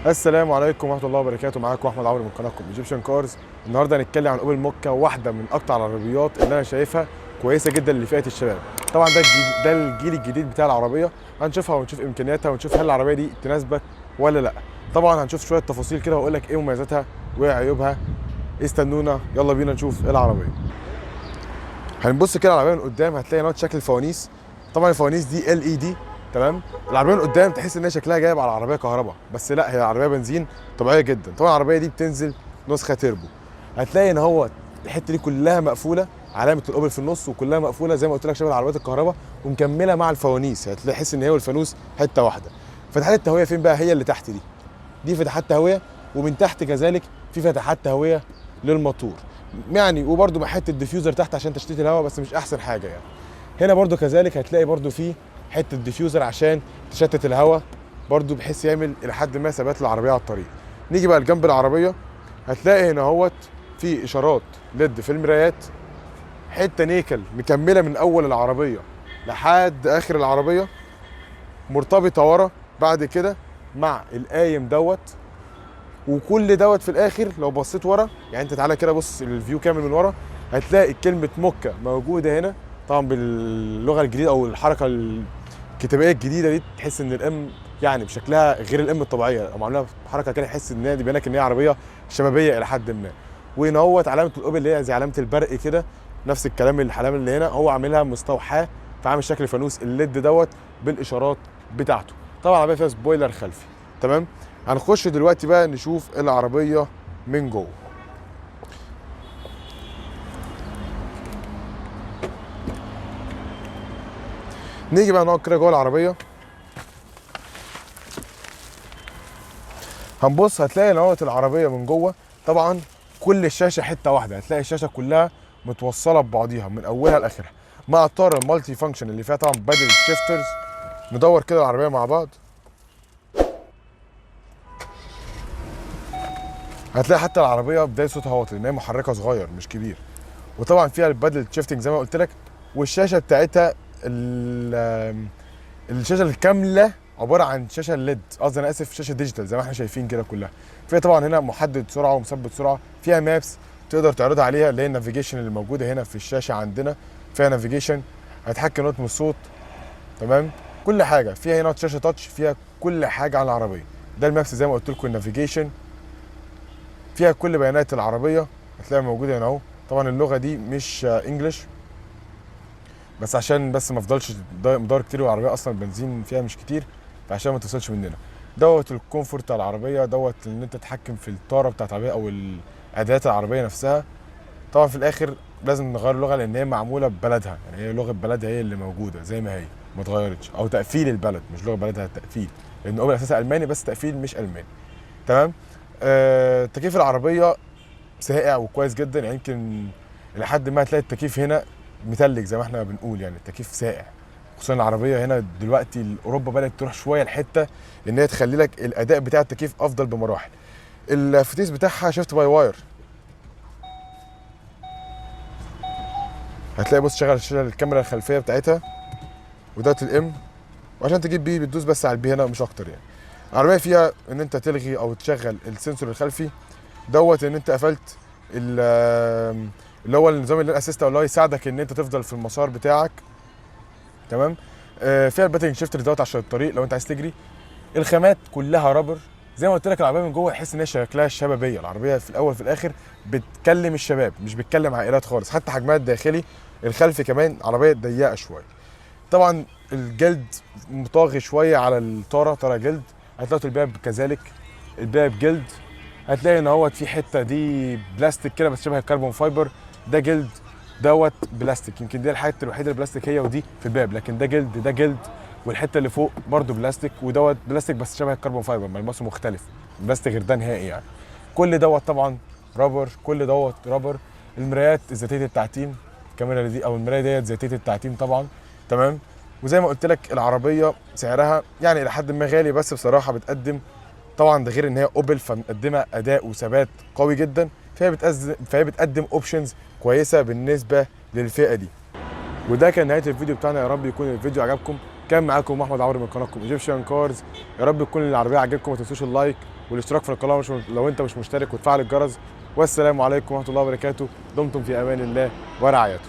السلام عليكم ورحمة الله وبركاته. معاكم احمد عمرو من قناتكم Egyptian Cars. النهارده هنتكلم عن اوبل موكا، واحدة من اكتر العربيات اللي انا شايفها كويسة جدا لفئة الشباب. طبعا ده الجيل الجديد بتاع العربية، هنشوفها ونشوف امكانياتها ونشوف هل العربية دي تناسبك ولا لا. طبعا هنشوف شوية تفاصيل كده واقول لك ايه مميزاتها وايه عيوبها. استنونا، يلا بينا نشوف ايه العربية. هنبص كده على العربية من قدام، هتلاقي نوع شكل الفوانيس. طبعا الفوانيس دي LED، تمام. العربية من قدام تحس ان هي شكلها جايب على عربية كهرباء، بس لا، هي عربية بنزين طبيعية جدا. طبعا العربية دي بتنزل نسخه تربو. هتلاقي ان هو الحتة دي كلها مقفولة، علامة الاوبل في النص وكلها مقفولة زي ما قلت لك شبه العربيات الكهرباء، ومكمله مع الفوانيس. هتلاقي تحس ان هي والفانوس حتة واحدة. فتحات التهويه فين بقى؟ هي اللي تحت دي، دي فتحات تهوية، ومن تحت كذلك في فتحات تهوية للموتور يعني، وبرده مع حتة diffuser تحت عشان تشتيت الهواء، بس مش احسن حاجة يعني. هنا برده كذلك هتلاقي برده في حتة diffuser عشان تشتت الهواء برده، بحيث يعمل الى حد ما ثبات للعربية على الطريق. نيجي بقى لجنب العربية، هتلاقي هنا اهوت في اشارات LED في المرايات، حتة نيكل مكملة من اول العربية لحد اخر العربية، مرتبطة ورا بعد كده مع القايم دوت، وكل دوت في الاخر لو بصيت ورا، يعني انت تعالى كده بص ال view كامل من ورا، هتلاقي كلمة موكا موجودة هنا، طبعا باللغة الجديدة او الحركة الكتابية الجديدة دي، تحس ان ال M يعني بشكلها غير ال M الطبيعية، او معمولها بحركة كده تحس ان هي دي بينك ان هي عربية شبابية الى حد ما. وهنا هوت علامة الاوبل اللي هي زي علامة البرق كده، نفس الكلام الحلام اللي هنا هو عاملها مستوحاة، فعامل شكل فانوس ال LED دوت بالاشارات بتاعته. طبعا العربية فيها spoiler خلفي، تمام. هنخش دلوقتي بقى نشوف العربية من جوه. نيجي بقى نقعد كده جوه العربية، هنبص هتلاقي نوعية العربية من جوه. طبعا كل الشاشة حتة واحدة، هتلاقي الشاشة كلها متوصله ببعضيها من اولها لاخرها، مع الطاره ال multi function اللي فيها طبعا paddle shifters. ندور كده العربية مع بعض، هتلاقي حتى العربية بداية صوتها واطي لان هي محركها صغير مش كبير، وطبعا فيها ال paddle shifting زي ما قلت لك. والشاشه بتاعتها الشاشة الكاملة عبارة عن شاشة LED، قصدي انا اسف شاشة digital زي ما احنا شايفين كده كلها. فيها طبعا هنا محدد سرعة ومثبت سرعة، فيها maps تقدر تعرضها عليها اللي هي ال navigation اللي موجودة هنا في الشاشة عندنا، فيها navigation، هتحكم نوت من الصوت، تمام، كل حاجة فيها. هنا شاشة touch فيها كل حاجة على العربية. ده ال maps زي ما قلت لكم، ال navigation فيها كل بيانات العربية هتلاقيها موجودة هنا اهو. طبعا اللغة دي مش English، بس عشان بس ما افضلش مدور كتير، والعربية اصلا البنزين فيها مش كتير، فعشان ما توصلش مننا. دوت ال comfort بتاع العربية، دوت ان انت تتحكم في الطاره بتاعت العربية او الادوات العربية نفسها. طبعا في الاخر لازم نغير اللغة لان هي معمولة ببلدها، يعني هي لغة بلدها هي اللي موجودة زي ما هي ما اتغيرتش، او تقفيل البلد مش لغة بلدها، تقفيل، لان اوبل اساسا الماني بس تقفيل مش الماني، تمام. تكييف العربية ساقع وكويس جدا، يعني يمكن لحد ما هتلاقي التكييف هنا متلج زي ما احنا بنقول، يعني التكييف ساقع، خصوصا العربية هنا دلوقتي اوروبا بدات تروح شوية الحتة ان هي تخلي لك الاداء بتاع التكييف افضل بمراحل. الفتيس بتاعها shift by wire، هتلاقي بص شغل الكاميرا الخلفية بتاعتها، وده ال M، وعشان تجيب P بتدوس بس على ال P هنا مش اكتر يعني. العربية فيها ان انت تلغي او تشغل ال sensor الخلفي دوت، ان انت قفلت اللي هو النظام اللي assist اللي هو يساعدك ان انت تفضل في المسار بتاعك، تمام. فيها ال paddle shifter دوت عشان الطريق لو انت عايز تجري. الخامات كلها rubber زي ما قلت لك. العربية من جوه تحس ان هي شكلها شبابية، العربية في الاول في الاخر بتكلم الشباب مش بتكلم عائلات خالص. حتى حجمها الداخلي الخلفي كمان عربية ضيقه شوية. طبعا الجلد مطاغي شوية على الطاره، طاره جلد. هتلاقي الباب كذلك، الباب جلد. هتلاقي ان هو في حتة دي بلاستيك كده بس شبه ال carbon fiber، ده جلد دوت بلاستيك. يمكن دي الحتة الوحيدة البلاستيك هي ودي في الباب، لكن ده جلد ده جلد، والحتة اللي فوق برده بلاستيك، ودوت بلاستيك بس شبه ال carbon fiber، ملمسه مختلف، بلاستيك غير ده نهائي يعني. كل دوت طبعا rubber، كل دوت rubber. المرايات ذاتية التعتيم، الكاميرا دي او المراية ديت ذاتية التعتيم طبعا، تمام. وزي ما قلت لك العربية سعرها يعني الى حد ما غالي، بس بصراحة بتقدم طبعا، ده غير ان هي اوبل فمقدمه اداء وثبات قوي جدا، فهي بتقدم options كويسة بالنسبة للفئه دي. وده كان نهاية الفيديو بتاعنا، يا رب يكون الفيديو عجبكم. كان معاكم احمد عمرو من قناتكم Egyptian Cars. يا رب تكون العربية عجبتكم، ما تنسوش ال like والاشتراك في القناة لو انت مش مشترك، وتفعل الجرس. والسلام عليكم ورحمة الله وبركاته. دمتم في امان الله ورعايته.